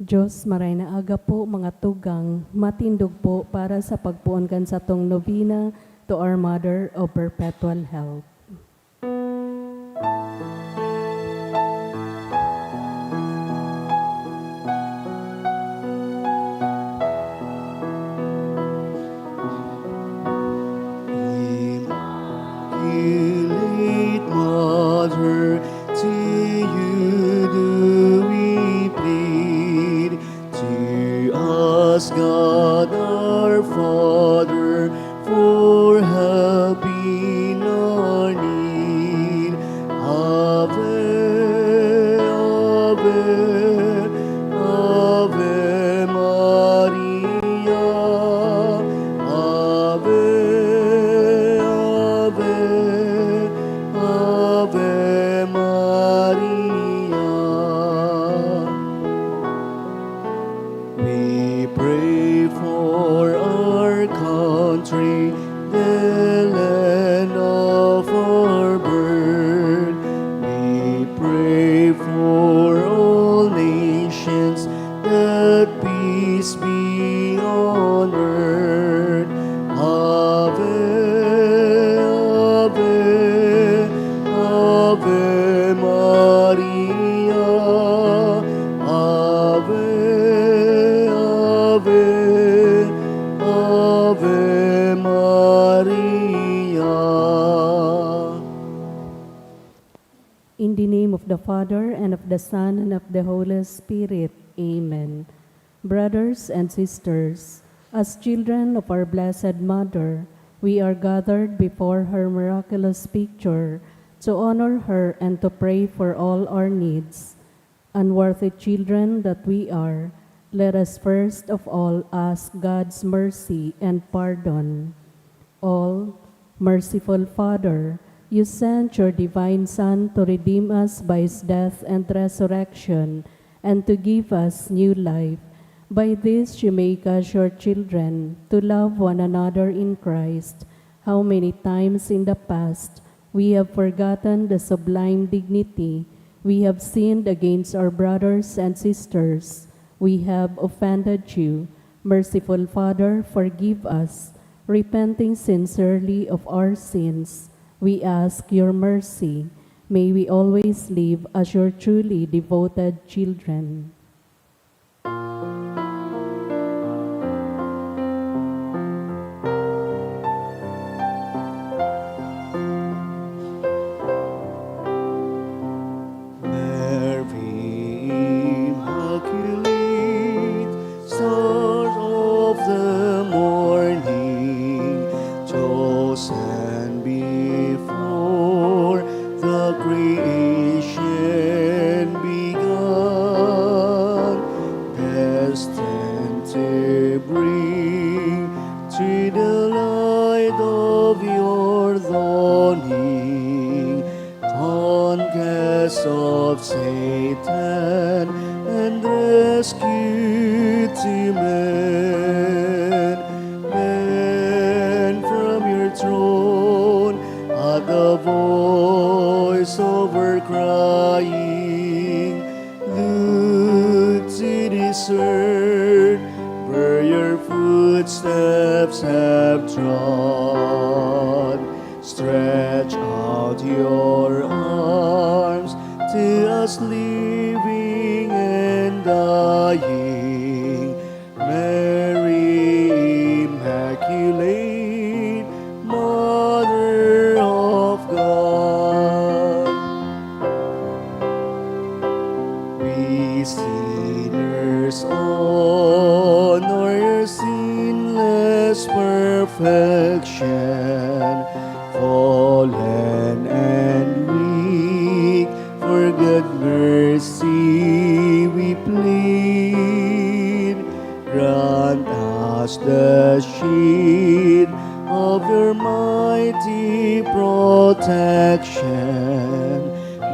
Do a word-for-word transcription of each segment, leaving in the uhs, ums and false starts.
Diyos, maray na aga po, mga tugang, matindog po para sa pagpoon kan satong novena to our Mother of Perpetual Help. Immaculate Mother, to you do we plead. To us, God our Father, for help in our need. Ave, Ave, Ave Maria. Ave, Ave, Ave Maria. We pray for our country, the land of our birth. We pray for all nations, that peace be on earth. Ave, Ave, Ave Maria. Ave, Ave, Ave Maria. In the name of the Father, and of the Son, and of the Holy Spirit. Amen. Brothers and sisters, as children of our Blessed Mother, we are gathered before her miraculous picture to honor her and to pray for all our needs. Unworthy children that we are, let us first of all ask God's mercy and pardon. All-merciful Father, you sent your divine Son to redeem us by his death and resurrection, and to give us new life. By this you make us your children, to love one another in Christ. How many times in the past we have forgotten the sublime dignity, we have sinned against our brothers and sisters, we have offended you. Merciful Father, forgive us. Repenting sincerely of our sins, we ask your mercy. May we always live as your truly devoted children. Mary Immaculate, Star of the morning, chosen before the creation began, destined to bring to the light of your dawning, conquest of Satan and rescue to men. Men from your throne at the voice of our crying, look to this earth where your footsteps have trod. Stretch out your arms to us living and dying, Mary Immaculate, Mother of God. We sinners honor your sinless perfection, fallen and weak, for good mercy we plead. Grant us the shade of your mighty protection.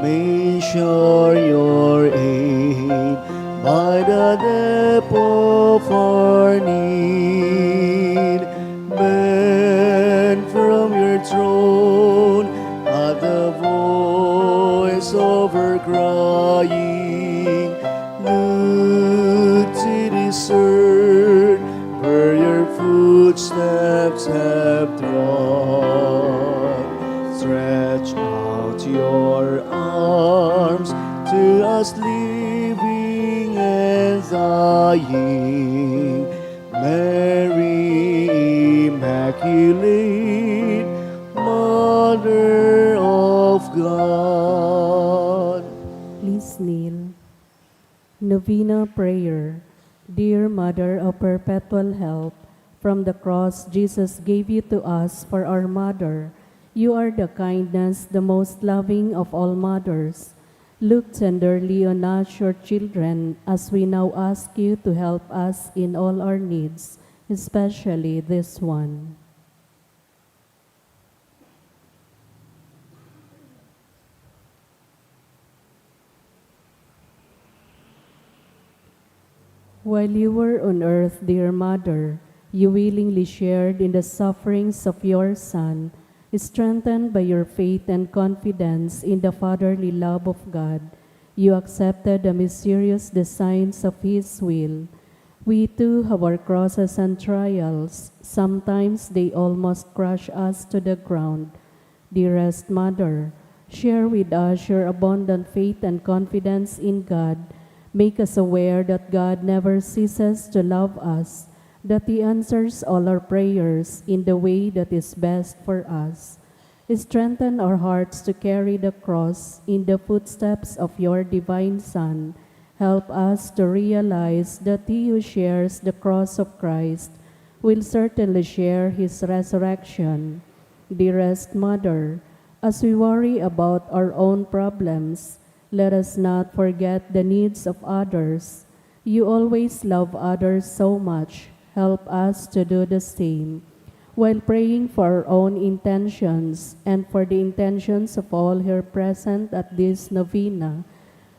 May share your aid by the depth of our need. Men from your throne at the voice of our crying, look Footsteps have trod. Stretch out your arms to us living and dying. Mary Immaculate, Mother of God. Please kneel. Novena Prayer. Dear Mother of Perpetual Help, from the cross Jesus gave you to us for our mother. You are the kindness, the most loving of all mothers. Look tenderly on us, your children, as we now ask you to help us in all our needs, especially this one. While you were on earth, dear Mother, you willingly shared in the sufferings of your Son. Strengthened by your faith and confidence in the fatherly love of God, you accepted the mysterious designs of His will. We too have our crosses and trials. Sometimes they almost crush us to the ground. Dearest Mother, share with us your abundant faith and confidence in God. Make us aware that God never ceases to love us, that He answers all our prayers in the way that is best for us. Strengthen our hearts to carry the cross in the footsteps of your divine Son. Help us to realize that he who shares the cross of Christ will certainly share his resurrection. Dearest Mother, as we worry about our own problems, let us not forget the needs of others. You always love others so much. Help us to do the same. While praying for our own intentions and for the intentions of all here present at this novena,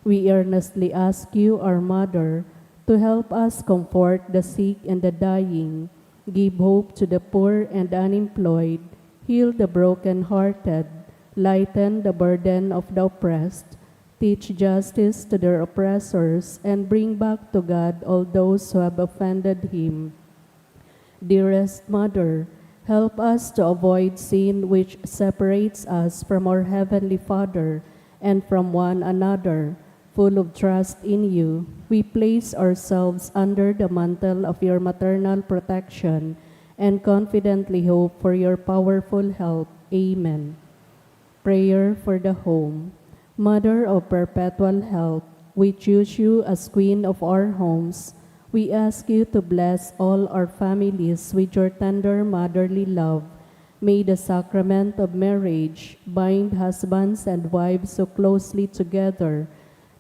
we earnestly ask you, our Mother, to help us comfort the sick and the dying, give hope to the poor and unemployed, heal the broken-hearted, lighten the burden of the oppressed, teach justice to their oppressors, and bring back to God all those who have offended Him. Dearest Mother, help us to avoid sin which separates us from our Heavenly Father and from one another. Full of trust in you, we place ourselves under the mantle of your maternal protection and confidently hope for your powerful help. Amen. Prayer for the Home. Mother of Perpetual Help, we choose you as Queen of our homes. We ask you to bless all our families with your tender motherly love. May the sacrament of marriage bind husbands and wives so closely together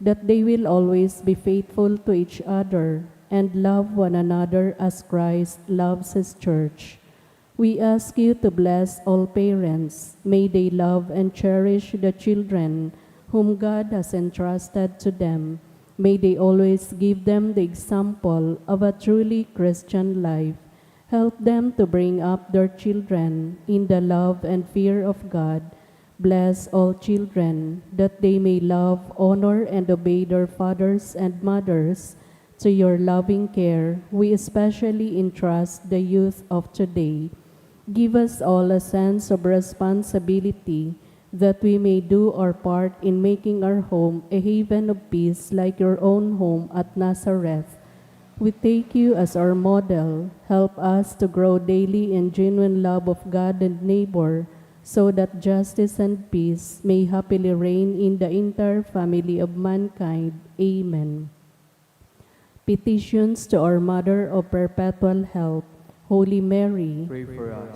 that they will always be faithful to each other and love one another as Christ loves His church. We ask you to bless all parents. May they love and cherish the children whom God has entrusted to them. May they always give them the example of a truly Christian life. Help them to bring up their children in the love and fear of God. Bless all children, that they may love, honor, and obey their fathers and mothers. To your loving care, we especially entrust the youth of today. Give us all a sense of responsibility, that we may do our part in making our home a haven of peace like your own home at Nazareth. We take you as our model. Help us to grow daily in genuine love of God and neighbor, so that justice and peace may happily reign in the entire family of mankind. Amen. Petitions to our Mother of Perpetual Help, Holy Mary. Pray for us.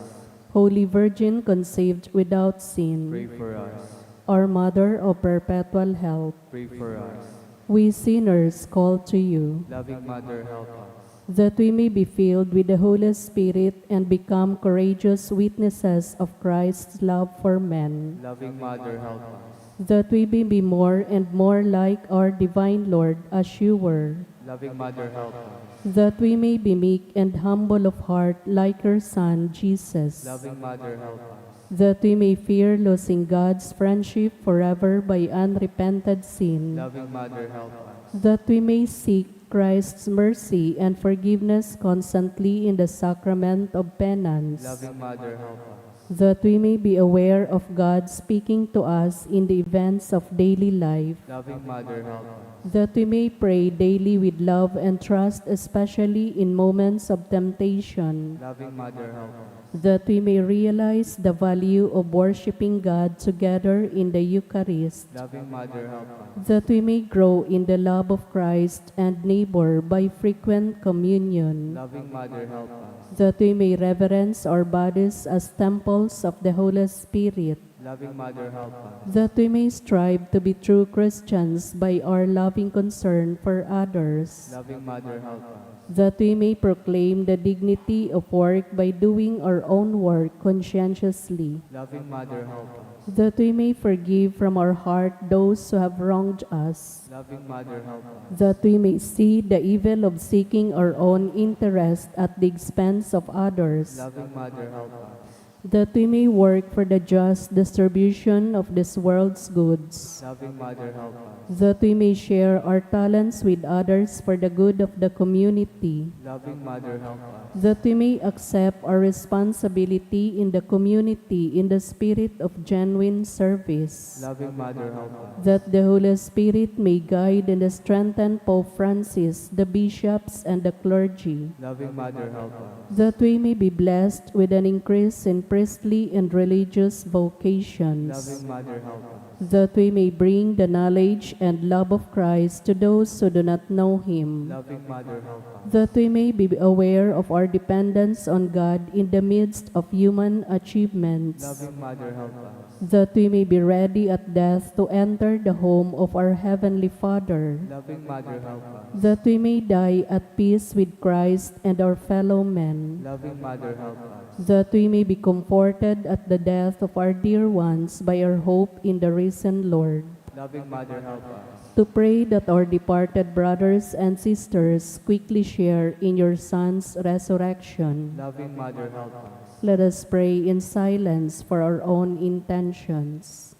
Holy Virgin conceived without sin. Pray for us. Our Mother of Perpetual Help. Pray for us. We sinners call to you. Loving Mother, help us. That we may be filled with the Holy Spirit and become courageous witnesses of Christ's love for men. Loving Mother, help us. That we may be more and more like our divine Lord as you were. Loving Mother, help us. That we may be meek and humble of heart like your Son, Jesus. Loving Mother, help us. That we may fear losing God's friendship forever by unrepented sin. Loving Mother, help us. That we may seek Christ's mercy and forgiveness constantly in the sacrament of penance. Loving Mother, help us. That we may be aware of God speaking to us in the events of daily life. Loving Mother, help us. That we may pray daily with love and trust, especially in moments of temptation. Loving Mother, help us. That we may realize the value of worshiping God together in the Eucharist. Loving Mother, help us. That we may grow in the love of Christ and neighbor by frequent communion. Loving Mother, help us. That we may reverence our bodies as temples of the Holy Spirit. Loving Mother, help us. That we may strive to be true Christians by our loving concern for others. Loving Mother, help us. That we may proclaim the dignity of work by doing our own work conscientiously. Loving Mother, help us. That we may forgive from our heart those who have wronged us. Loving Mother, help us. That we may see the evil of seeking our own interest at the expense of others. Loving Mother, help us. That we may work for the just distribution of this world's goods. Loving Mother, help us. That we may share our talents with others for the good of the community. Loving Mother, help us. That we may accept our responsibility in the community in the spirit of genuine service. Loving Mother, help us. That the Holy Spirit may guide and strengthen Pope Francis, the bishops, and the clergy. Loving Mother, help us. That we may be blessed with an increase in priestly and religious vocations. Loving Mother, help us. That we may bring the knowledge and love of Christ to those who do not know Him. Loving Mother, help us. That we may be aware of our dependence on God in the midst of human achievements. Loving Mother, help us. That we may be ready at death to enter the home of our Heavenly Father. Loving Mother, help us. That we may die at peace with Christ and our fellow men. Loving Mother, help us. That we may be comforted at the death of our dear ones by our hope in the risen Lord. Loving Mother, help us. To pray that our departed brothers and sisters quickly share in your Son's resurrection. Loving Mother, help us. Let us pray in silence for our own intentions.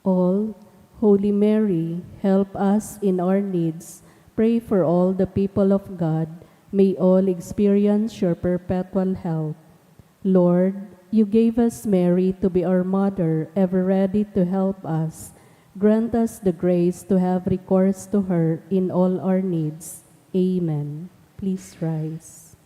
All, Holy Mary, help us in our needs. Pray for all the people of God. May all experience your perpetual help. Lord, you gave us Mary to be our mother, ever ready to help us. Grant us the grace to have recourse to her in all our needs. Amen. Please rise.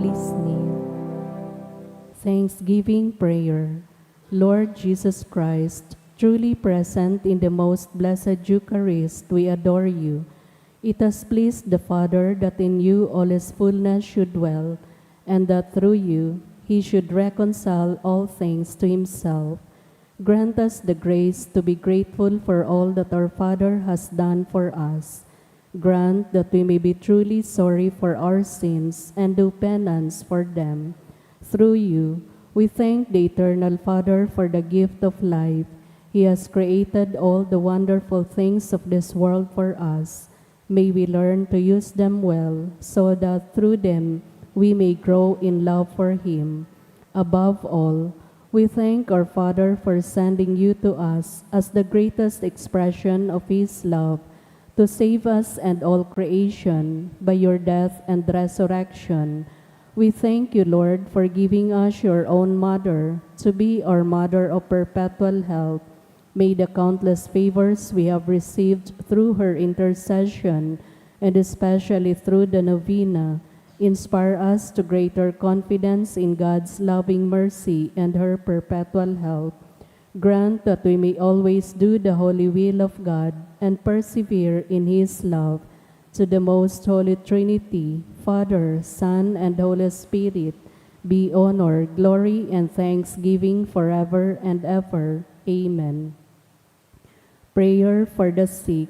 Please kneel. Thanksgiving Prayer. Lord Jesus Christ, truly present in the most blessed Eucharist, we adore you. It has pleased the Father that in you all his fullness should dwell, and that through you he should reconcile all things to himself. Grant us the grace to be grateful for all that our Father has done for us. Grant that we may be truly sorry for our sins and do penance for them. Through you, we thank the Eternal Father for the gift of life. He has created all the wonderful things of this world for us. May we learn to use them well, so that through them we may grow in love for Him. Above all, we thank our Father for sending you to us as the greatest expression of His love, to save us and all creation by your death and resurrection. We thank you, Lord, for giving us your own Mother to be our Mother of Perpetual Help. May the countless favors we have received through her intercession, and especially through the novena, inspire us to greater confidence in God's loving mercy and her perpetual help. Grant that we may always do the holy will of God and persevere in His love. To the most holy Trinity, Father, Son, and Holy Spirit, be honor, glory, and thanksgiving forever and ever. Amen. Prayer for the sick.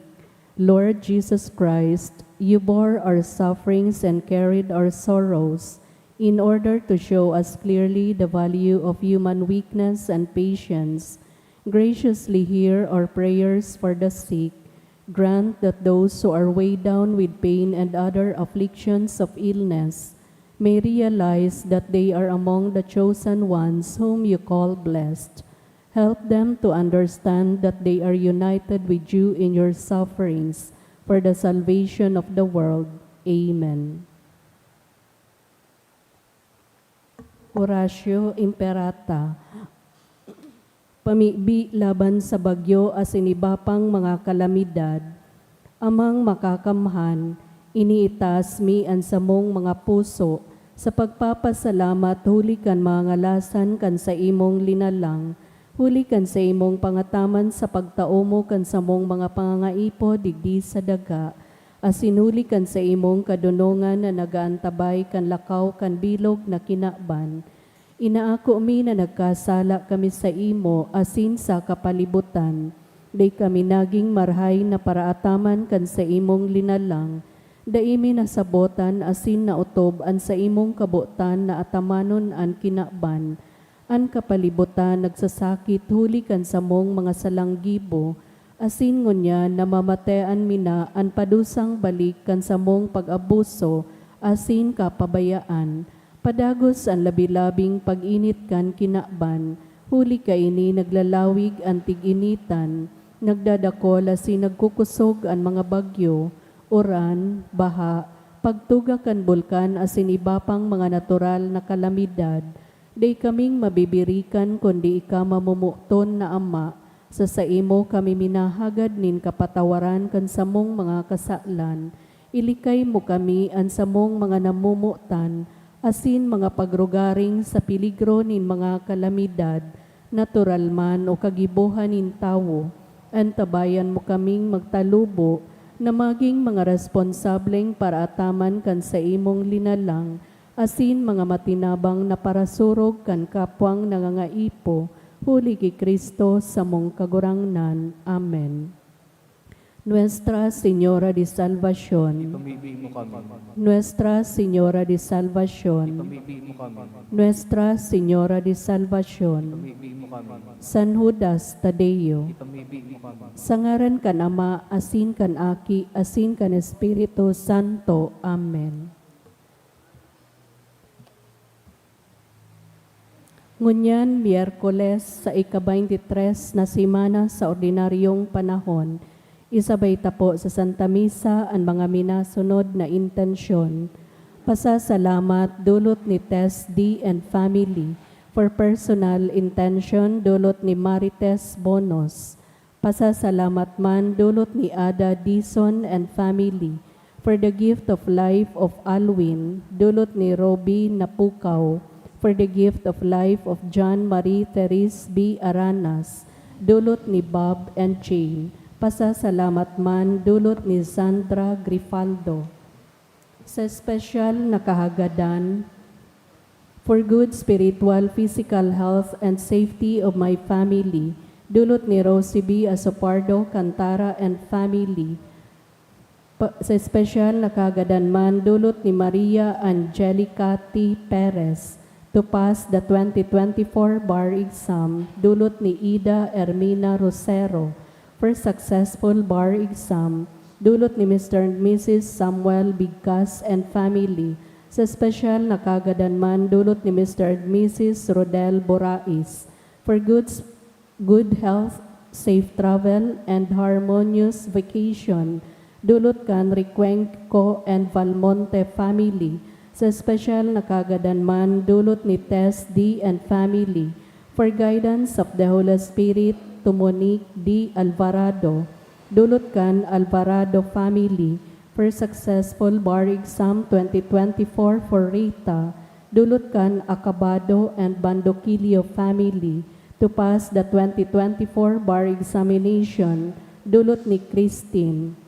Lord Jesus Christ, you bore our sufferings and carried our sorrows in order to show us clearly the value of human weakness and patience. Graciously hear our prayers for the sick. Grant that those who are weighed down with pain and other afflictions of illness may realize that they are among the chosen ones whom you call blessed. Help them to understand that they are united with you in your sufferings for the salvation of the world. Amen. Oratio Imperata. Pamibi laban sa bagyo asin iba pang mga kalamidad. Amang Makakamhan, iniitaas mi an samong mga puso sa pagpapasalamat huli kan mga ngalasan kan saimong linalang, huli kan saimong pangataman sa pagtao mo kan samong mga pangangaipo digdi sa daga, asin huli kan saimong kadonongan na nag-aantabay kan lakaw kan bilog na kinaban. Inaako mi na nagkasala kami saimo asin sa kapalibutan. Dai kami nagin marahay na paraataman kan saimong linalang. Dai mi nasabotan asin naotob an saimong kabotan na atamanon an kinaban. An kapalibutan nagsasakit huli kan samong mga salang gibo, asin ngunyan namamatean mi na an padusang balik kan samong pag-abuso asin kapabayaan. Padagos an labi-labing pag-init kan kinaban, huli kaini naglalawig an tig-initan, nagdadakol asin nagkukosog an mga bagyo, uran, baha, pagtuga kan bulkan asin iba pang mga natural na kalamidad. Dai kaming mabibirikan kundi ika mamomoton na Ama. Sa saimo kami minahagad nin kapatawaran kan samong mga kasalan. Ilikay mo kami an samong mga namomotan asin mga pagrugaring sa peligro nin mga kalamidad, natural man o kagibohan nin tawo. Antabayan mo kaming magtalubo na magin mga responsableng paraataman kan saimong linalang asin mga matinabang na parasurog kan kapwang nangangaipo, huli ki Cristo, samong Kagurangnan. Amen. Nuestra Señora de Salvacion. Ipamibi mo kami. Nuestra Señora de Salvacion. Ipamibi mo kami. Nuestra Señora de Salvacion. Ipamibi mo kami. San Judas Tadeo. Ipamibi mo kami. Sa ngaran kan Ama, asin kan Aki, asin kan Espiritu Santo. Amen. Ngunyan, Miyerkules, sa ika-baynte tres na semana sa ordinaryong panahon, isabay ta po sa Santa Misa an mga minasunod na intensyon. Pasasalamat dulot ni Tess D and family. For personal intention, dulot ni Marites Bonos. Pasasalamat man dulot ni Ada Dizon and family. For the gift of life of Alwin, dulot ni Roby Napukaw. For the gift of life of John Marie Therese B. Aranas, dulot ni Bob and Jane. Pasasalamat man, dulot ni Sandra Grifaldo. Sa espesyal na kahagadan, for good spiritual, physical health and safety of my family, dulot ni Rosie B. Asopardo Cantara and family. Pa-, sa espesyal na kahagadan man, dulot ni Maria Angelica T. Perez, to pass the twenty twenty-four bar exam, dulot ni Ida Ermina Rosero. For successful bar exam, dulot ni Mister and Missus Samuel Bigkas and family. Sa espesyal na kahagadan man, dulot ni Mister and Missus Rodel Borais. For good s-, good health, safe travel, and harmonious vacation, dulot kan Recuenco and Valmonte family. Sa espesyal na kahagadan man, dulot ni Tess D. and family. For guidance of the Holy Spirit, to Monique D. Alvarado, dulot kan Alvarado family. For successful bar exam twenty twenty-four for Rita, dulot kan Acabado and Bandoquillo family. To pass the twenty twenty-four bar examination, dulot ni Christine.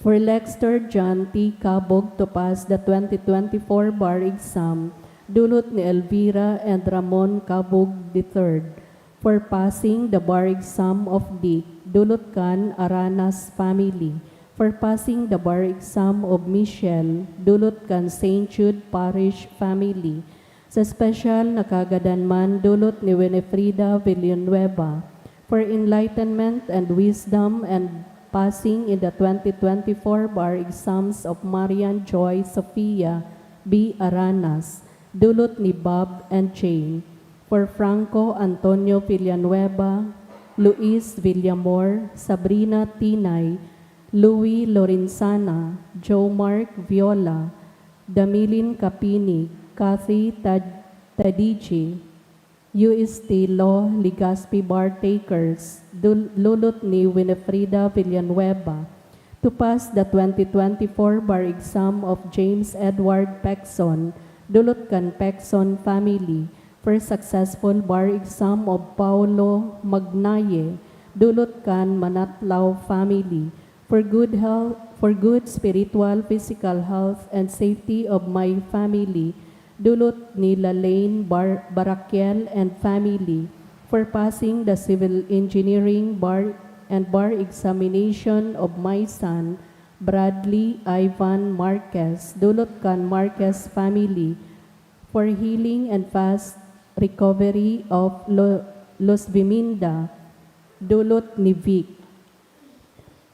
For Lexter John T. Cabog to pass the twenty twenty-four bar exam, dulot ni Elvira and Ramon Cabog the third. For passing the bar exam of Dick, dulot kan Aranas family. For passing the bar exam of Michelle, dulot kan Saint Jude Parish family. Sa espesyal na kahagadan man, dulot ni Winifrida Villanueva. For enlightenment and wisdom and passing in the twenty twenty-four bar exams of Marian Joy Sofia B. Aranas, dulot ni Bob and Jane. For Franco Antonio Villanueva, Luis Villamor, Sabrina Tinay, Louis Lorenzana, Joe Mark Viola, Damilin Capini, Kathy Tad-, Tadici, U S T Law Legazpi Bar Takers, dul-, lulot ni Winifrida Villanueva, to pass the twenty twenty-four bar exam of James Edward Pexon, dulot kan Pexon family, for successful bar exam of Paulo Magnaye, dulot kan Manatlao family, for good health, for good spiritual, physical health, and safety of my family, dulot ni Lalaine Bar-, Baraquiel and family, for passing the civil engineering bar and bar examination of my son, Bradley Ivan Marquez, dulot kan Marquez family, for healing and fast recovery of Lo-, Losviminda, dulot ni Vic.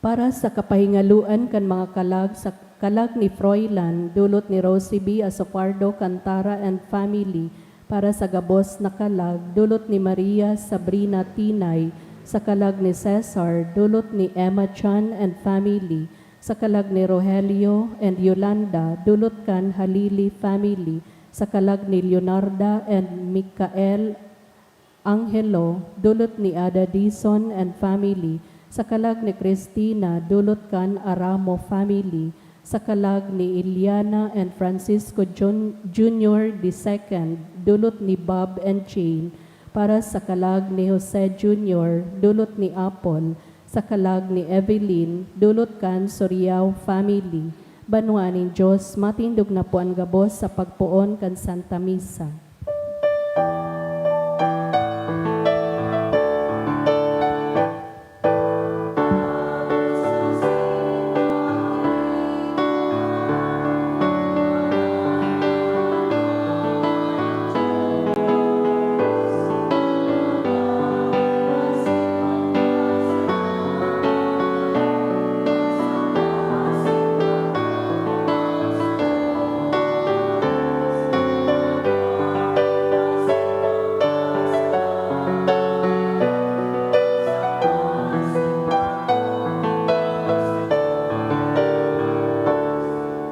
Para sa kapahingaloan kan mga kalag, sa kalag ni Froilan, dulot ni Rosie B. Asopardo Cantara and family. Para sa gabos na kalag, dulot ni Maria Sabrina Tinay, sa kalag ni Cesar, dulot ni Emma Chan and family, sa kalag ni Rogelio and Yolanda, dulot kan Halili family, sa kalag ni Leonarda and Michael Angelo, dulot ni Ada Dizon and family, sa kalag ni Cristina, dulot kan Aramo family, sa kalag ni Iliana and Francisco Jun-, Junior the second, dulot ni Bob and Jane, para sa kalag ni Jose Junior, dulot ni Apple, sa kalag ni Evelyn, dulot kan Soriao family. Banwaan nin Dios, matindog na po an gabos sa pagpoon kan Santa Misa.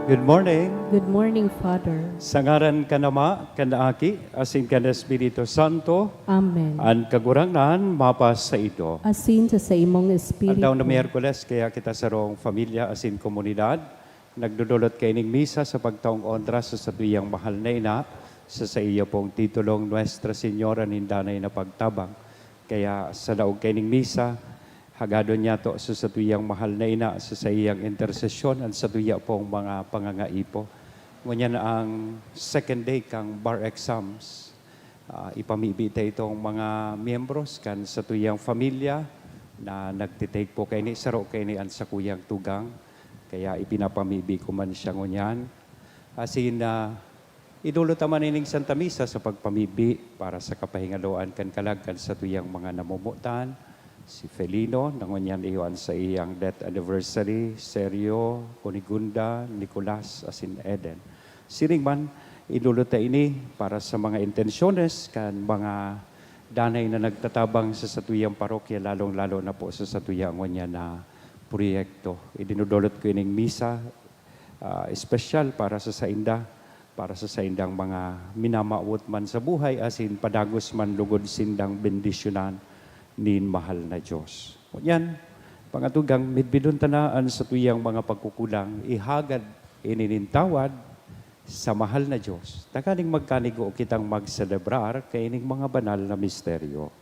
Good morning. Good morning, Father. Sa ngaran kan Ama, kan Aki, asin kan Espiritu Santo. Amen. An Kagurangnan mapasaindo. Asin sa saimong espiritu. Aldaw na Miyerkules, kaya kita sarong pamilya asin komunidad Nagdodolot kaining misa sa pagtaong onra sa satuyang mahal na ina, sa saiya pong titulong Nuestra Señora nin Danay na Pagtabang. Kaya sa laog kaining misa, hagadon niyato sa satuyang mahal na ina, sa saiyang intersesyon, an satuya pong mga pangangaipo. Ngunyan ang second day kang bar exams. Ah, ipamibi ta itong mga miyembros kan satuyang pamilya na nagtitake po kaini, saro kaini an sakuyang tugang. Kaya ipinapamibi ko man siya ngunyan. Asin, ah, idolot ta man ining Santa Misa sa pagpamibi para sa kapahingaloan kan kalag kan satuyang mga namomotan, si Felino, na ngunyan iyo an saiyang death anniversary, Sergio, Cunigunda, Nicolas, asin Eden. Siring man, idolot ta ini para sa mga intensyones kan mga danay na nagtatabang sa satuyang parokya, lalong-lalo na po sa satuya ngunyan na proyekto. Idinodolot ko ining misa, ah, espesyal para sa sainda, para sa saindang mga minamawot man sa buhay, asin padagos man lugod sindang bendisyonan nin mahal na Diyos. Ngunyan, mga tugang, midbidon ta na an satuyang mga pagkukulang, ihagad ini nin tawad sa mahal na Diyos, tanganing magkanigo kitang magselebrar kaining mga banal na misteryo.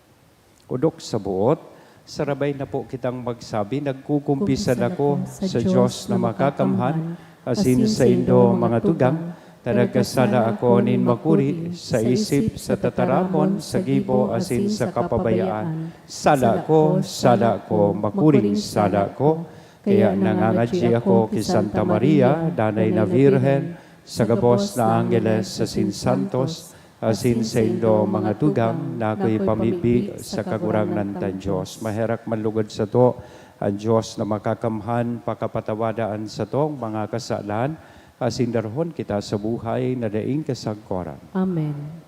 Odok sa buot, sarabay na po kitang magsabi, "Nagkukumpisal ako sa Diyos na makakamhan, asin saindo, mga tugang, ta nagkasala ako nin makuri sa isip, sa tataramon, sa gibo, asin sa kapabayaan. Sala ko, sala ko, makuring sala ko." Kaya nangangadyi ako ki Santa Maria, Danay na Birhen, sa gabos na angheles asin santos, asin saindo, mga tugang, na ako'y pamibi sa Kagurangnan tang Dios. Maherak man lugod sato an Dios na makakamhan pakapatawada an satong mga kasalan, asin darahon kita sa buhay na daing kasagkoran. Amen.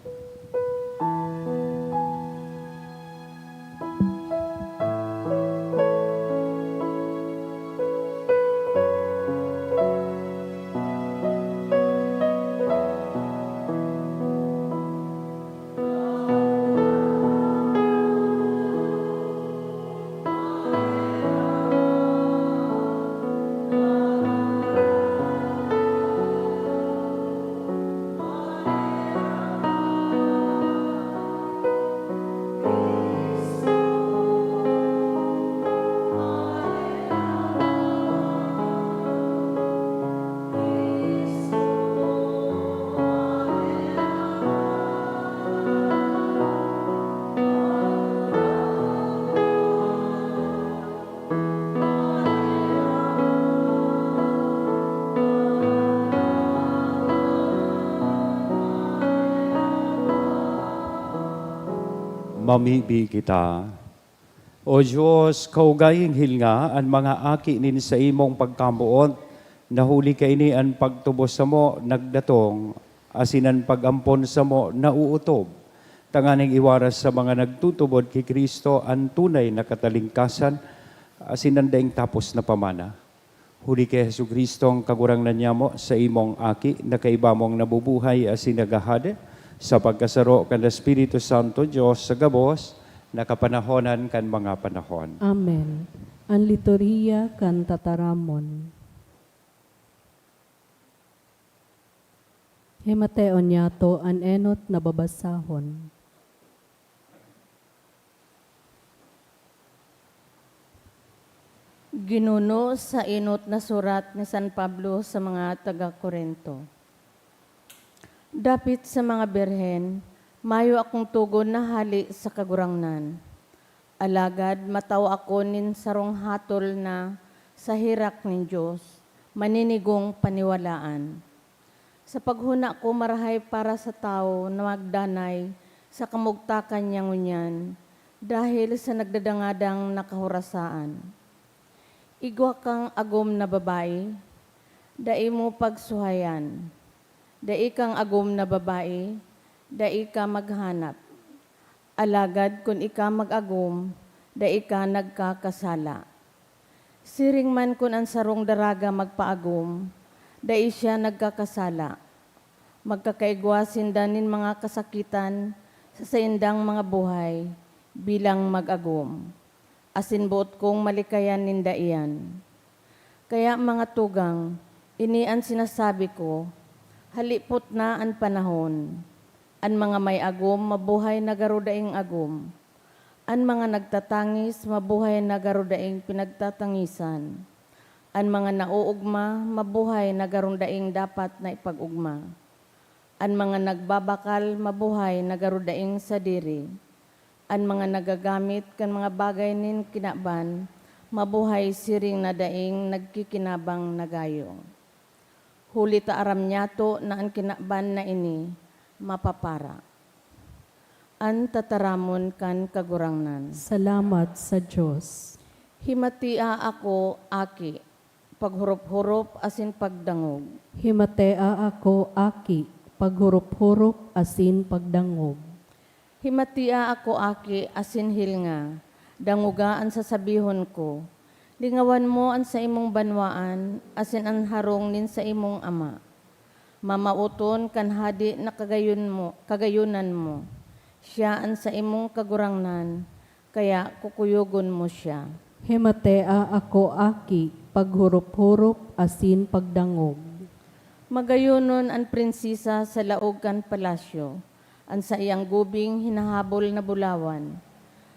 Mamibi kita. O Dios, kaugaing hilnga an mga aki nin saimong pagkamoot, na huli kaini an pagtubos samo nagdatong, asin an pag-ampon samo nauotob, tanganing iwaras sa mga nagtutubod ki Cristo an tunay na katalingkasan asin an daing tapos na pamana. Huli ki Jesu-Cristong Kagurangnan nyamo, saimong Aki, na kaiba mong nabubuhay asin naghahade sa pagkasaro kan Espiritu Santo, Dios sa gabos na kapanahonan kan mga panahon. Amen. An Liturhiya kan Tataramon. Himateon niyato an enot na babasahon. Ginuno sa enot na surat ni San Pablo sa mga taga-Corinto. Dapit sa mga birhen, mayo akong togon na hale sa Kagurangnan. Alagad matao ako nin sarong hatol na sa herak nin Dios, maninigong paniwalaan. Sa paghona ko marahay para sa tawo na magdanay sa kamugtakan niya ngunyan dahil sa nagdadangadang na kahorasaan. Igwa kang agom na babae, dai mo pagsuhayan. Dai kang agom na babae, dai ka maghanap. Alagad kun ika mag-agom, dai ka nagkakasala. Siring man kun an sarong daraga magpaagom, dai siya nagkakasala. Magkakaigwa sinda nin mga kasakitan sa saindang mga buhay bilang mag-agom, asin boot kong malikayan ninda iyan. Kaya, mga tugang, Ini an sinasabi ko, halipot na an panahon. An mga may agom mabuhay na garo daing agom. An mga nagtatangis mabuhay na garo daing pinagtatangisan. An mga naoogma mabuhay na garo daing dapat na ipag-ogma. An mga nagbabakal mabuhay na garo daing sadiri. An mga nagagamit kan mga bagay nin kinaban mabuhay siring na daing nagkikinabang na gayo. Huli ta aram nyato na an kinaban na ini mapapara. An tataramon kan Kagurangnan. Salamat sa Dios. Himatea ako, aki, paghurop-hurop asin pagdangog. Himatea ako, aki, paghurop-hurop asin pagdangog. Himatea ako, aki, asin hilnga, dangoga an sasabihon ko. Lingawan mo an saimong banwaan asin an harong nin saimong ama. Mamaoton kan hadi na kagayon mo, kagayonan mo. Siya an saimong Kagurangnan, kaya kukuyogon mo siya. Himatea ako, aki, paghurop-hurop asin pagdangog. Magayonon an prinsesa sa laog kan palasyo, an saiyang gubing hinahabol na bulawan.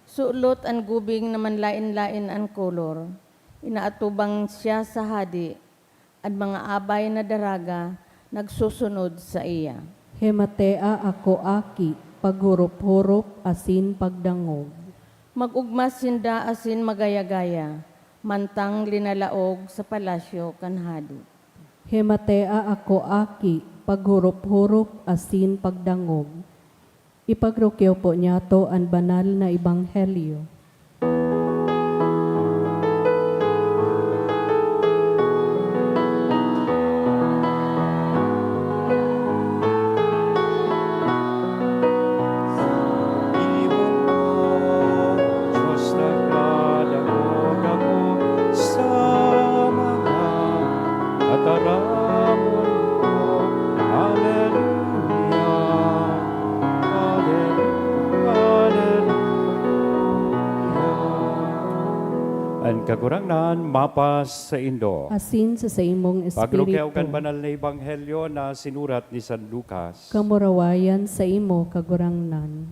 Sulot an gubing na manlaen-laen an kolor. Inaatubang siya sa hadi, an mga abay na daraga nagsusunod saiya. Himatea ako, aki, paghurop-hurop asin pagdangog. Mag-ogma sinda asin magaya-gaya, mantang linalaog sa palasyo kan hadi. Himatea ako, aki, paghurop-hurop asin pagdangog. Ipagrukyaw po niyato an banal na ebanghelyo. Diyos, nagdadangog ako sa mga tataramon mo. Hallelujah, hallelujah, hallelujah. An Kagurangnan mapas saindo. Asin sa saimong espiritu. Pagrukew kan banal na ebanghelyo na sinurat ni San Lucas. Kamurawayan saimo, Kagurangnan.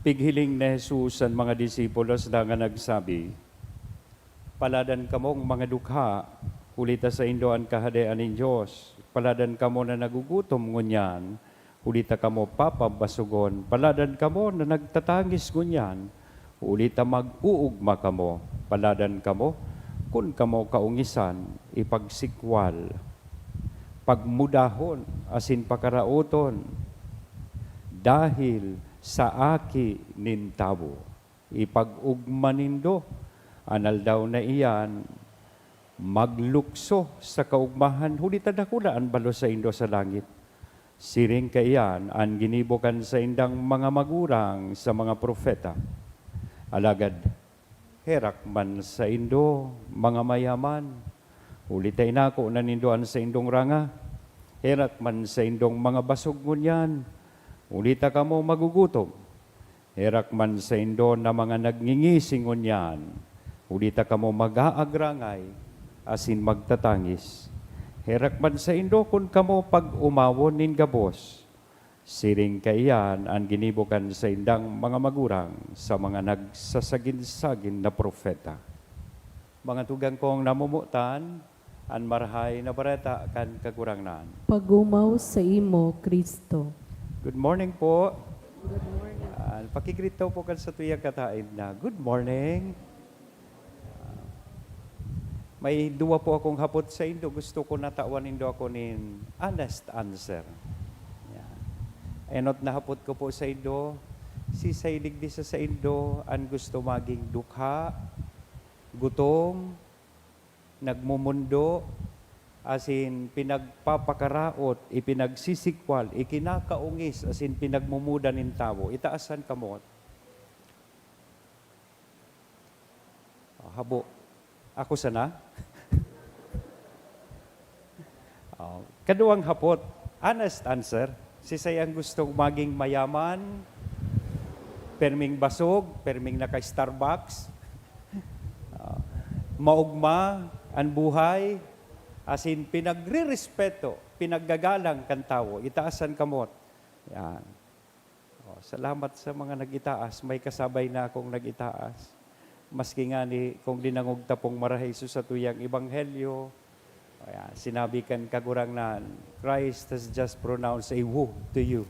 Pighiling ni Jesus an mga disipulos na nga nagsabi, "Paladan kamong mga dukha, huli ta saindo an Kahadean nin Dios. Paladan kamo na nagugutom ngunyan, huli ta kamo papabasogon. Paladan kamo na nagtatangis ngunyan, huli ta mag-uugma kamo. Paladan kamo kun kamo kaongisan, ipagsikwal, pagmudahon asin pakaraoton dahil sa Aki nin Tawo. Ipag-ogma nindo an aldaw na iyan, maglukso sa kaogmahan, huli ta dakula an balos saindo sa langit. Siring kaiyan an ginibo kan saindang mga magurang sa mga propeta. Alagad, herak man saindo, mga mayaman, huli ta inako na nindo an saindong ranga. Herak man saindong mga basog ngunyan, huli ta kamo magugutom. Herak man saindo na mga nagngingisi ngunyan, huli ta kamo mag-aagrangay asin magtatangis. Herak man saindo kun kamo pag-omawon nin gabos, siring kaiyan an ginibo kan saindang mga magurang sa mga nagsasagin-sagin na propeta." Mga tugang kong namomotan, an Marahay na Bareta kan Kagurangnan. Pag-omaw saimo, Cristo. Good morning po. Good morning. Ah, pakigreet daw po kan satuyang kataed na, "Good morning." Ah, may duwa po akong hapot saindo. Gusto ko na tawan nindo ako nin honest answer. Yan. Enot na hapot ko po saindo, siisay digdi sa saindo an gusto maging dukha, gutom, nagmomondo, asin pinagpapakaraot, ipinagsisikwal, ikinakaongis, asin pinagmumuda nin tawo? Itaas an kamot. Oh, habo. Ako sana? Oh, kaduwang hapot, honest answer. Siisay ang gustong maging mayaman, perming basog, perming naka-Starbucks? Ah, maogma an buhay, asin pinagrerespeto, pinaggagalang kan tawo. Itaas an kamot. Yan. Oh, salamat sa mga nag-itaas. May kasabay na akong nag-itaas. Maski ngani kung dinangog ta pong marahay sa satuyang ebanghelyo, kaya sinabi kan Kagurangnan, "Christ has just pronounced a woe to you."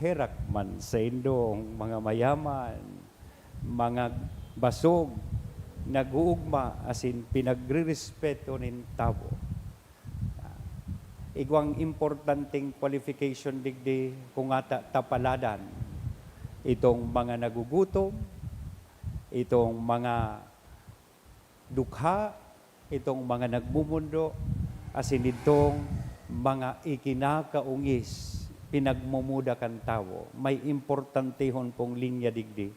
Herak man saindong mga mayaman, mga basog, nag-uugma, asin pinagrerespeto nin tawo. Igwang importanteng qualification digdi kung ata ta paladan itong mga nagugutom, itong mga dukha, itong mga nagmumundo, asin itong mga ikinakaongis, pinagmumuda kan tawo. May importantehon pong linya digdi.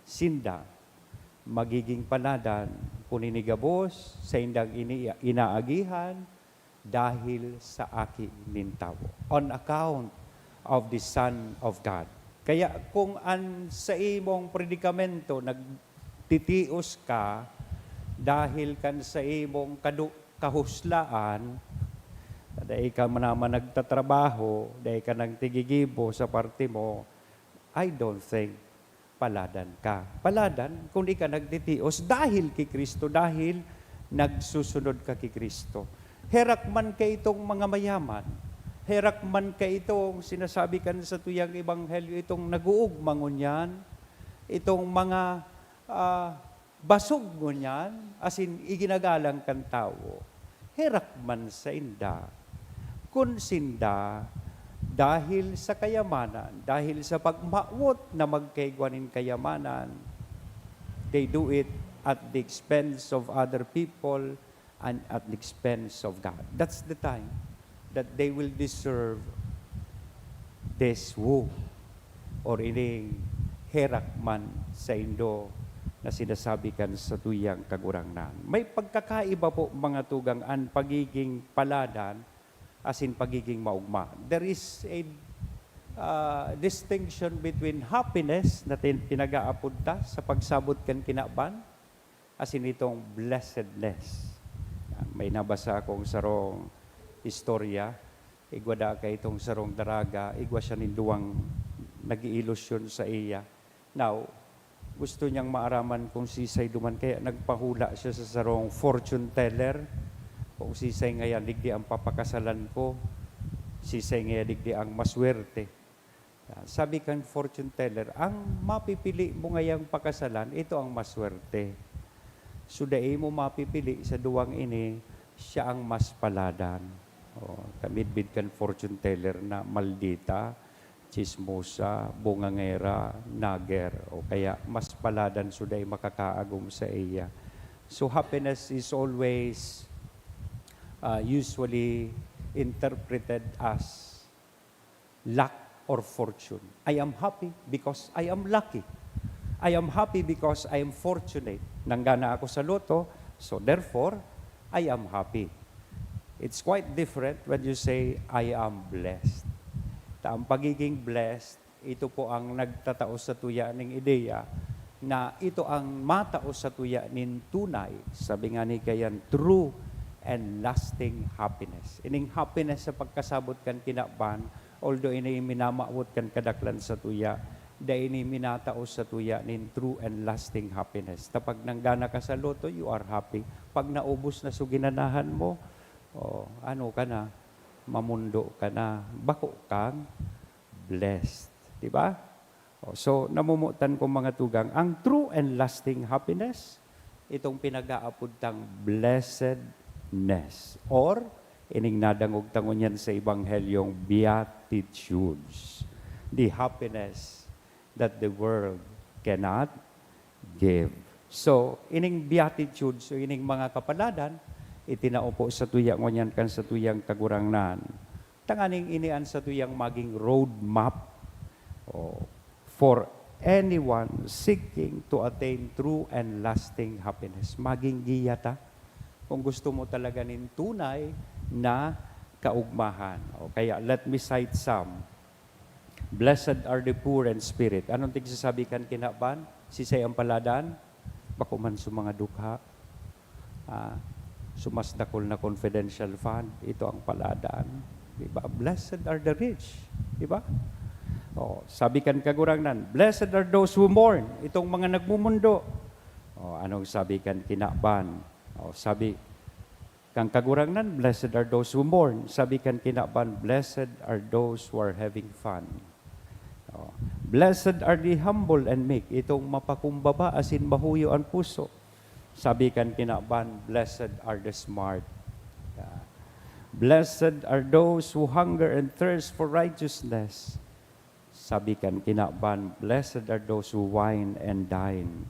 Sinda magiging paladan kun ini gabos saindang ini-, inaagihan, dahil sa Aki nin Tawo, on account of the Son of God. Kaya kung an saimong predikamento nagtitios ka dahil kan saimong kadu-, kahuslaan, dai ka man naman nagtatrabaho, dai ka nagtigigibo sa parte mo, I don't think paladan ka. Paladan kun di ka nagtitios dahil ki Cristo, dahil nagsusunod ka ki Cristo. Herak man kaitong mga mayaman, herak man kaitong sinasabi kan satuyang ebanghelyo, itong nag-uugma ngunyan, itong mga, ah, basog ngunyan, asin iginagalang kan tawo. Herak man sainda. Kun sinda, dahil sa kayamanan, dahil sa pagmawot na magkaigwa nin kayamanan, they do it at the expense of other people and at the expense of God. That's the time that they will deserve this woe or ining herak man saindo na sinasabi kan satuyang Kagurangnan. May pagkakaiba po, mga tugang, an pagiging paladan asin pagiging maogma. There is a, ah, distinction between happiness na tin-, pinag-aapod ta sa pagsabot kan kinaban, asin itong blessedness. Yan, may nabasa akong sarong istorya. Igwa daa kaitong sarong daraga, igwa siya nin duwang nag-iilusyon saiya. Now, gusto niyang maaraman kung sisay duman, kaya nagpahula siya sa sarong fortune teller, kung sisay ngaya digdi ang papakasalan ko, sisay ngaya digdi ang maswerte. Yan. Sabi kan fortune teller, "Ang mapipili mo ngayang pakasalan, ito ang maswerte. So, dai mo mapipili sa duwang ini, siya ang mas paladan." O, kamidbid kan fortune teller na maldita, tsismosa, bungangera, nager, o kaya mas paladan, so dai makakaagom saiya. So, happiness is always, ah, usually interpreted as luck or fortune. I am happy because I am lucky. I am happy because I am fortunate. Nanggana ako sa lotto, so therefore, I am happy. It's quite different when you say, "I am blessed." Ta ang pagiging blessed, ito po ang nagtatao satuya ning ideya na ito ang matao satuya nin tunay, sabi nga ni kayan, true and lasting happiness. Ining happiness sa pagkasabot kan kinaban, although ini minamawot kan kadaklan satuya, dai ini minatao satuya nin true and lasting happiness. Ta pag nanggana ka sa lotto, you are happy. Pag naubos na so ginanahan mo, oh, ano ka na, mamundo ka na, bako kang blessed. Di ba? Oh, so, namumutan ko, mga tugang, ang true and lasting happiness, itong pinag-aapod tang blessedness, or ining nadangog ta ngunyan sa Ebanghelyong Beatitudes, the happiness that the world cannot give. So, ining Beatitudes o ining mga kapaladan, itinao po satuya ngunyan kan satuyang Kagurangnan. Tanganing ini an satuyang maging roadmap, o, for anyone seeking to attain true and lasting happiness. Maging giya ta kung gusto mo talaga nin tunay na kaugmahan. O kaya, let me cite some. "Blessed are the poor in spirit." Anong tigsasabi kan kinaban? Sisay ang paladan? Bako man sa mga dukha. Ah, So, mas dakul na confidential fund, ito ang paladan. Di ba? "Blessed are the rich." Di ba? Oh, sabi kan Kagurangnan, "Blessed are those who mourn." Itong mga nagmumundo. Oh, anong sabi kan kinaban? Oh, sabi kan Kagurangnan, "Blessed are those who mourn." Sabi kan kinaban, "Blessed are those who are having fun." Oh, "Blessed are the humble and meek." Itong mapakumbaba asin mahuyo an puso. Sabi kan kinaban, "Blessed are the smart." Yeah. "Blessed are those who hunger and thirst for righteousness." Sabi kan kinaban, "Blessed are those who wine and dine."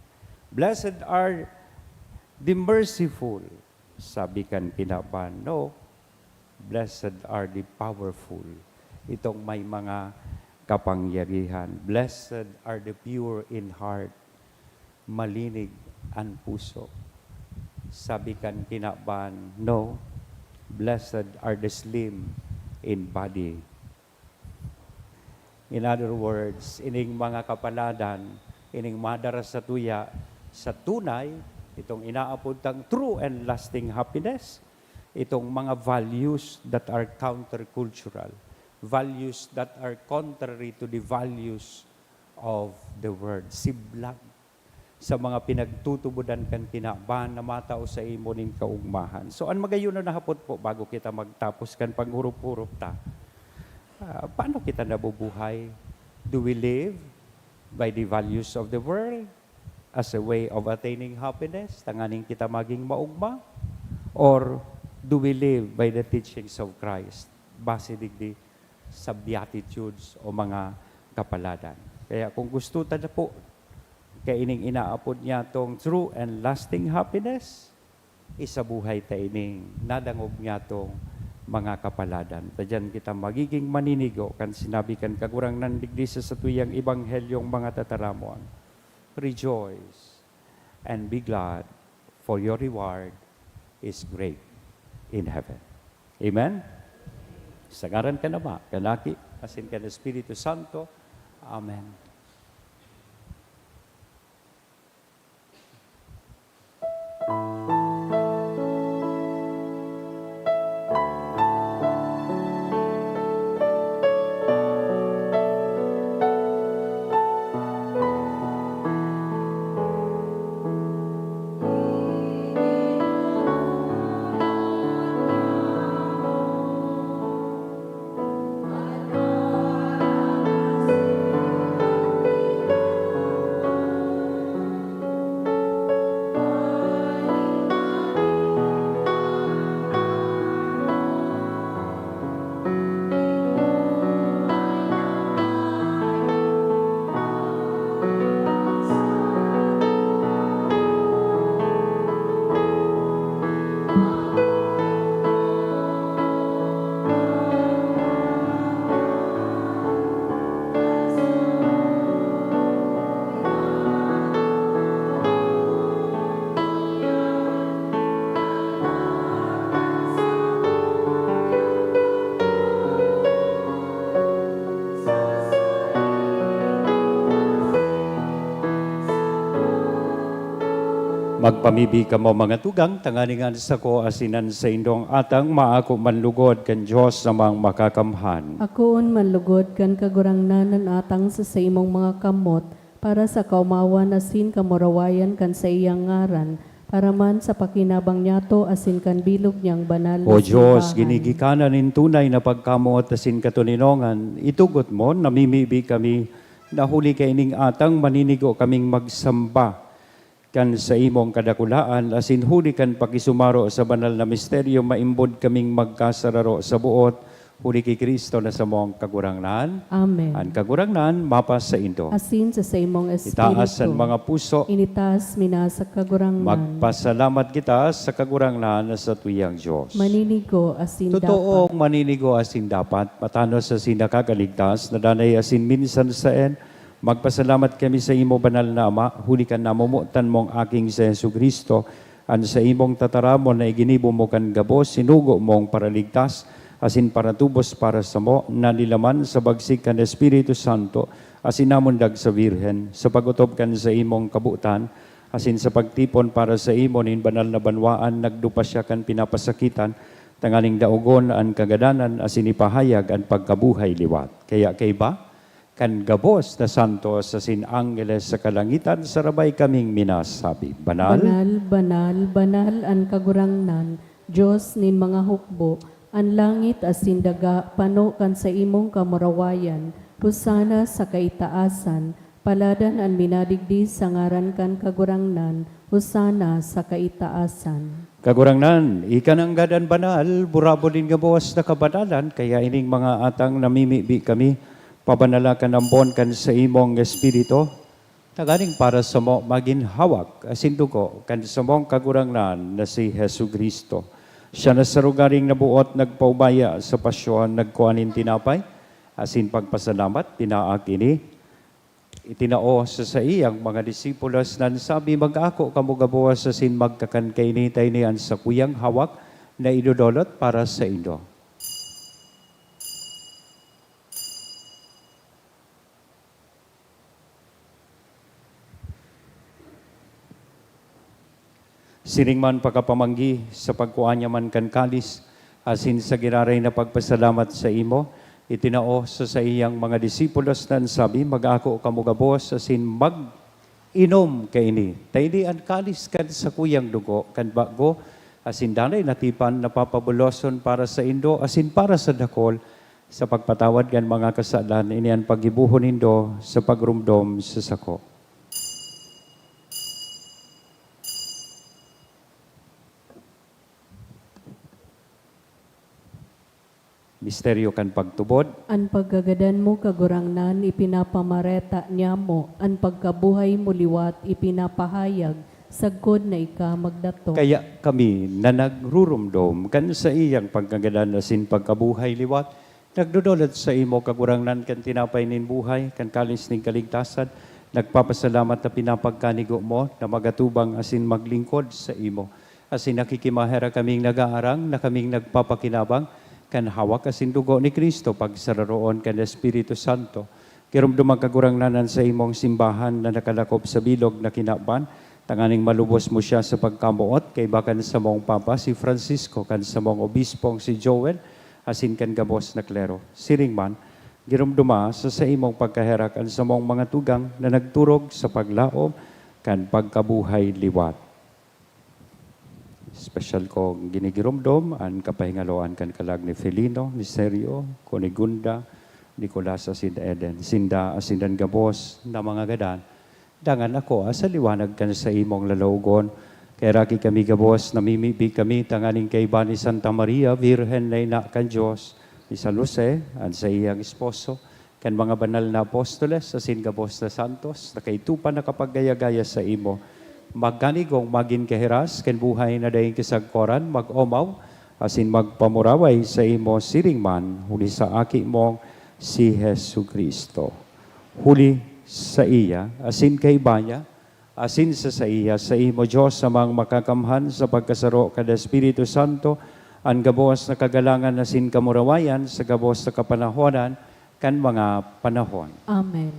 "Blessed are the merciful." Sabi kan kinaban, "No, blessed are the powerful." Itong may mga kapangyarihan. "Blessed are the pure in heart." Malinig an puso. Sabi kan kinaban, "No, blessed are the slim in body." In other words, ining mga kapaladan, ining madara satuya sa tunay, itong inaapod tang true and lasting happiness, itong mga values that are countercultural, values that are contrary to the values of the world. Siblag sa mga pinagtutubodan kan kinaban na matao sa imo nin kaugmahan. So, an magayon na hapot po, bago kita magtapos kan paghurup-hurup ta, ah, paano kita nabubuhay? Do we live by the values of the world as a way of attaining happiness, tanganing kita maging maugma? Or do we live by the teachings of Christ? Base digdi sa Beatitudes o mga kapaladan. Kaya kung gusto ta na po kaining inaapod niyatong true and lasting happiness, isabuhay ta ining nadangog niyatong mga kapaladan. Ta diyan kita magiging maninigo kan sinabi kan Kagurangnan digdi sa satuyang ebanghelyong mga tataramon, "Rejoice and be glad, for your reward is great in heaven." Amen? Sa ngaran kan Ama, kan Aki, asin kan Espiritu Santo. Amen. Magpamibi kamo, mga tugang, tanganing an sako asin an saindong atang maako man lugod kan Dios na Amang Makakamhan. Akoon man lugod kan Kagurangnan an atang sa saimong mga kamot, para sa kaomawan asin kamurawayan kan saiyang ngaran, para man sa pakinabang niyato asin kan bilog niyang banal na O Dios, simbahan. Ginigikanan nin tunay na pagkamoot asin katoninongan, itugot mo, namimibi kami, na huli kaining atang maninigo kaming magsamba kan saimong kadakulaan, asin huli kan pakisumaro sa banal na misteryo, maimbod kaming magkasararo sa boot, huli ki Cristo na samong Kagurangnan. Amen. An Kagurangnan mapasaindo. Asin sa saimong espiritu. Itaas an mga puso. Initaas mi na sa Kagurangnan. Magpasalamat kita sa Kagurangnan na satuyang Dios. Maninigo asin Totoong dapat. Maninigo asin dapat, matanos asin nakakaligtas, na danay asin minsan saen, magpasalamat kami sa imo, Banal na Ama, huli kan namomotan mong Aking si Jesu-Cristo, an saimong tataramon na iginibo mo kan gabos, sinugo mong paraligtas, asin paratubos para samo, nanilaman sa bagsik kan Espiritu Santo, asin namundag sa Birhen. Sa pag-otob kan saimong kabotan, Asin sa pagtipon para sa imo nin banal na banwaan, nagdupa siya kan pinapasakitan, tanganing daogon an kagadanan asin ipahayag an pagkabuhay liwat. Kaya kaiba, kan gabos na santos asin angheles sa kalangitan, sarabay kaming minasabi, "Banal, Banal, banal, banal an Kagurangnan, Dios nin mga hukbo. An langit asin daga pano kan saimong kamurawayan. Hosana sa kaitaasan. Paladan an minadigdi sa ngaran kan Kagurangnan. Hosana sa kaitaasan." Kagurangnan, ika nanggad an banal, burabod nin gabos na kabanalan, kaya ining mga atang namimibi kami, pabanala kan ambon kan saimong Espiritu, tanganing para samo magin hawak asin dugo kan samong Kagurangnan na si Jesu-Cristo. Siya na sa rogaring naboot nagpaubaya sa pasyon, nagkua nin tinapay, asin pagpasalamat, pinaak ini, itinao sa saiyang mga disipulos, nan sabi, "Mag-ako kamo gabos asin magkakan kaini, ta ini an sakuyang hawak na idodolot para saindo." Siring man pakapamanggi, sa pagkua niya man kan kalis, asin sa giraray na pagpasalamat saimo, itinao sa saiyang mga disipulos, nan sabi, "Mag-ako kamo gabos asin mag-inom kaini. Ta ini an kalis kan sakuyang dugo kan bago asin danay na tipan na papabuloson para saindo asin para sa dakul, sa pagpatawad kan mga kasalan. Ini an paggibohon nindo sa pagromdom sa sako." Misteryo kan pagtubod. An pagkagadan mo, Kagurangnan, ipinapamareta niamo, an pagkabuhay mo liwat ipinapahayag, sagkod na ika magdatong. Kaya kami na nagruromdom kan saiyang pagkagadan asin pagkabuhay liwat, nagdodolot saimo, Kagurangnan, kan tinapay nin buhay, kan kalis nin kaligtasan, nagpapasalamat ta pinapagkanigo mo na magatubang asin maglingkod saimo. Asin nakikimaherak kaming nagaarang na kaming nagpapakinabang kan hawak asin dugo ni Cristo, pagsararoon kan Espiritu Santo. Giromdoman, Kagurangnan, an saimong simbahan na nakalakop sa bilog na kinaban, tanganing malubos mo siya sa pagkamoot, kaiba kan samong Papa, si Francisco, kan samong Obispong, si Joel, asin kan gabos na klero. Siring man, giromdoma sa saimong pagkaherak an samong mga tugang na nagturog sa paglaom kan pagkabuhay liwat. Espesyal kong ginigiromdom an kapahingaloan kan kalag ni Felino, ni Sergio, Cunegunda, Nicolas asin Eden. Sinda asin an gabos na mga gadan, dangan ako, ah, sa liwanag kan saimong lalawogon. Kaheraki kami gabos, namimibi kami tanganing kaiba ni Santa Maria, Birhen na ina kan Dios, ni San Jose, an saiyang esposo, kan mga banal na apostoles asin gabos na santos na kaidto pa nakapaggaya-gaya saimo, magkanigong magin kahiras kan buhay na daing kasagkoran, mag-omaw asin magpamuraway saimo siring man huli sa Aki mong si Jesu-Cristo. Huli saiya asin kaiba niya, asin sa saiya, saimo, Dios Amang Makakamhan, sa pagkasaro kan Espiritu Santo, an gabos na kagalangan asin kamurawayan sa gabos na kapanahonan kan mga panahon. Amen.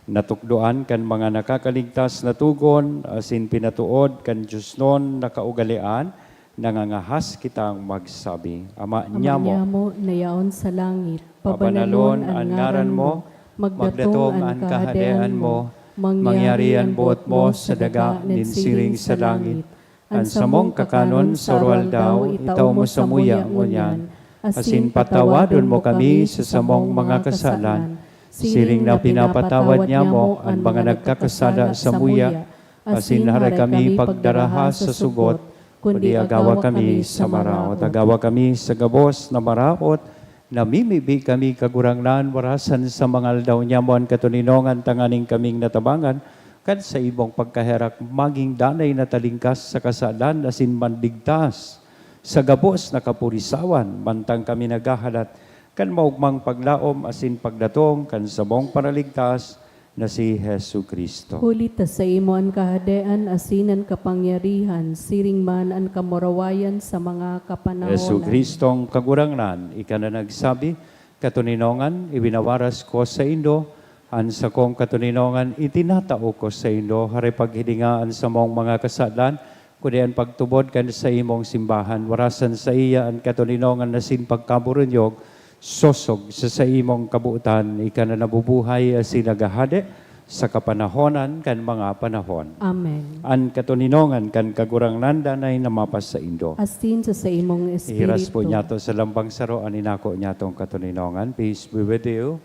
Natukdoan kan mga nakakaligtas na togon asin pinatood kan diosnon na kaugalean, nangangahas kitang magsabi, Ama Ama niamo, niamo na yaon sa langit, pabanalon an ngaran mo, magdatong an kahadean mo, mangyari an boot mo sa daga nin siring sa langit. An samong kakanon sa aroaldaw, itao mo samuya ngunyan, asin patawadon mo kami sa samong mga kasalan, siring na pinapatawad niamo an mga nagkakasala samuya, asin haray kami pagdaraha sa sugot, kundi agawa kami sa maraot. Agawa kami sa gabos na maraot, namimibi kami, Kagurangnan, warasan sa mga aldaw niamo an katoninongan tanganing kaming natabangan kan saimong pagkaherak, magin danay na talingkas sa kasalan asin manligtas sa gabos na kapurisawan, mantang kami naghahalat kan maogmang paglaom asin pagdatong kan samong Paraligtas na si Jesu-Cristo. Huli ta saimo an kahadean asin an kapangyarihan, siring man an kamurawayan sa mga kapanahonan. Jesu-Cristong Kagurangnan, ika na nagsabi, "Katoninongan, iwinawaras ko saindo An sakong katoninongan itinatao ko saindo, hare paghilinga an samong mga kasalan, kundi an pagtubod kan saimong simbahan. Warasan saiya an katoninongan asin pagkaburunyog, sosog sa saimong kabotan, ika na nabubuhay asin naghahade sa kapanahonan kan mga panahon. Amen. An katoninongan kan Kagurangnan danay na mapasaindo. Asin sa saimong Ihiras po espiritu. Niyato sa lambang saro an inako niyatong katoninongan. Peace be with you.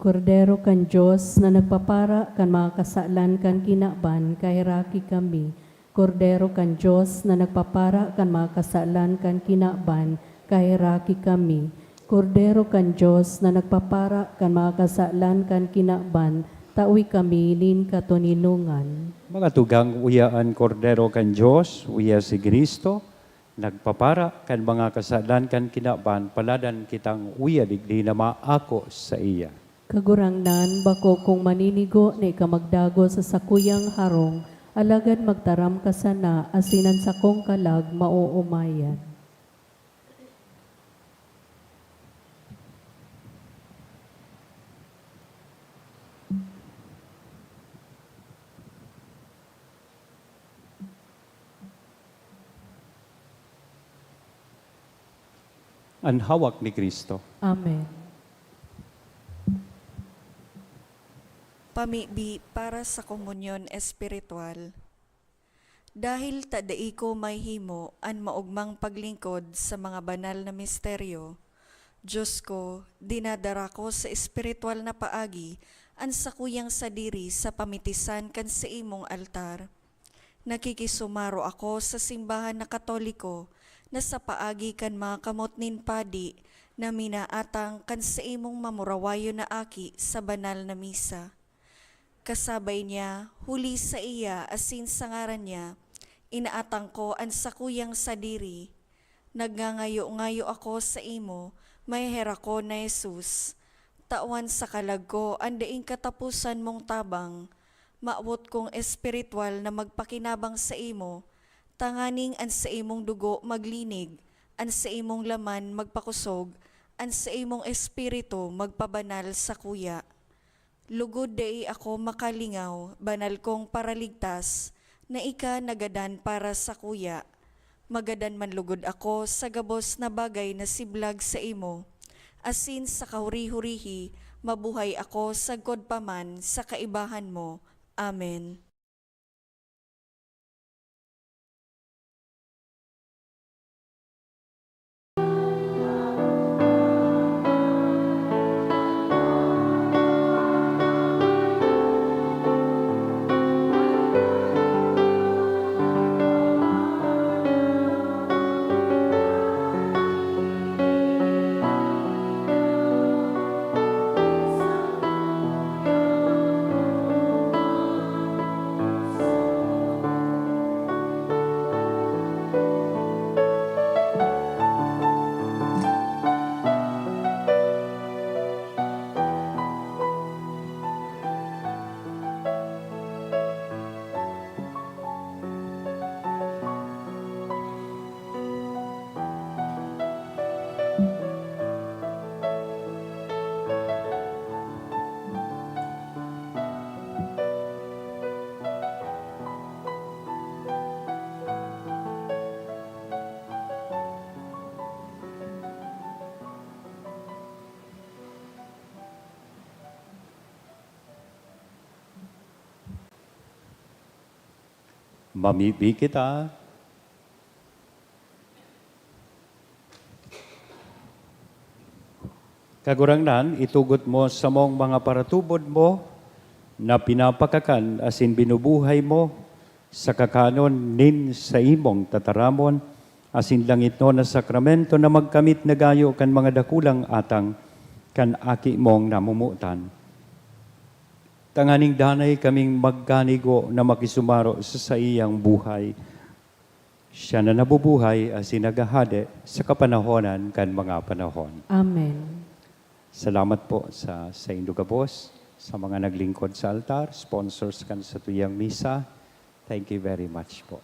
Kordero kan Dios na nagpapara kan mga kasalan kan kinaban, kaheraki kami. Kordero kan Dios na nagpapara kan mga kasalan kan kinaban, kaheraki kami. Kordero kan Dios na nagpapara kan mga kasalan kan kinaban, tawi kami nin katoninongan. Mga tugang, uya an Kordero kan Dios, uya si Cristo, nagpapara kan mga kasalan kan kinaban, paladan kitang uya digdi na maako saiya. Kagurangnan, bako kong maninigo na ika magdagos sa sakuyang harong, alagad magtaram ka sana asin an sakong kalag maoomayan. An hawak ni Cristo. Amen. Pamibi para sa komunyon espiritual. Dahil ta dai ko mahimo an maogmang paglingkod sa mga banal na misteryo, Dios ko, dinadara ko sa espiritual na paagi an sakuyang sadiri sa pamitisan kan saimong altar. Nakikisumaro ako sa simbahan na Katoliko na sa paagi kan mga kamot nin padi na minaatang kan saimong mamurawayon na aki sa banal na misa. Kasabay niya, huli saiya asin sa ngaran niya, inaatang ko an sakuyang sadiri. Nagngangayo-ngayo ako saimo, maheherakon na Jesus. Tawan sa kalag ko an daing kataposan mong tabang. Mawot kong espiritual na magpakinabang saimo, tanganing an saimong dugo maglinig, an saimong laman magpakosog, an saimong espiritu magpabanal sakuya. Lugod dai ako makalingaw, banal kong Paraligtas, na ika nagadan para sakuya. Magadan man lugod ako sa gabos na bagay na siblag saimo, asin sa kahuri-hurihi mabuhay ako sagkod pa man sa kaibahan mo. Amen. Mamibi kita. Kagurangnan, itugot mo samong mga paratubod mo na pinapakakan asin binubuhay mo sa kakanon nin saimong tataramon, asin langitnon na sakramento na magkamit na gayo kan mga dakulang atang kan Aki mong namomotan. Tanganing danay kaming magkanigo na makisumaro sa saiyang buhay. Siya na nabubuhay asin naghahade sa kapanahonan kan mga panahon. Amen. Salamat po sa saindo gabos, sa mga naglingkod sa altar, sponsors kan satuyang misa. Thank you very much po.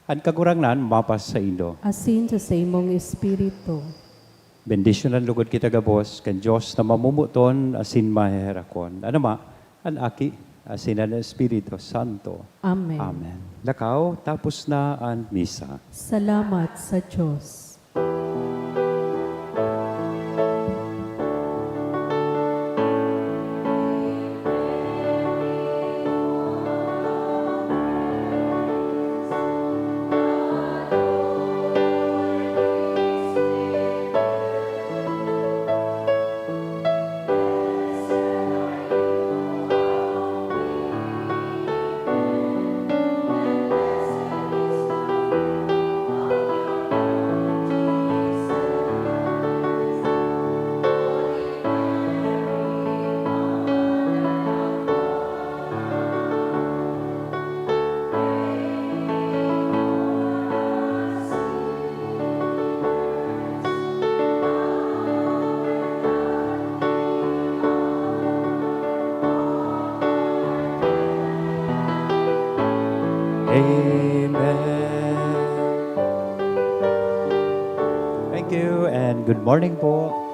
An Kagurangnan mapasaindo. Asin sa saimong espiritu. Bendisyonan lugod kita gabos kan Dios na mamumuton asin maheherakon, an Ama, an Aki, asin an Espiritu Santo. Amen. Amen. Lakaw, tapos na an misa. Salamat sa Dios. Amen. Thank you and good morning po.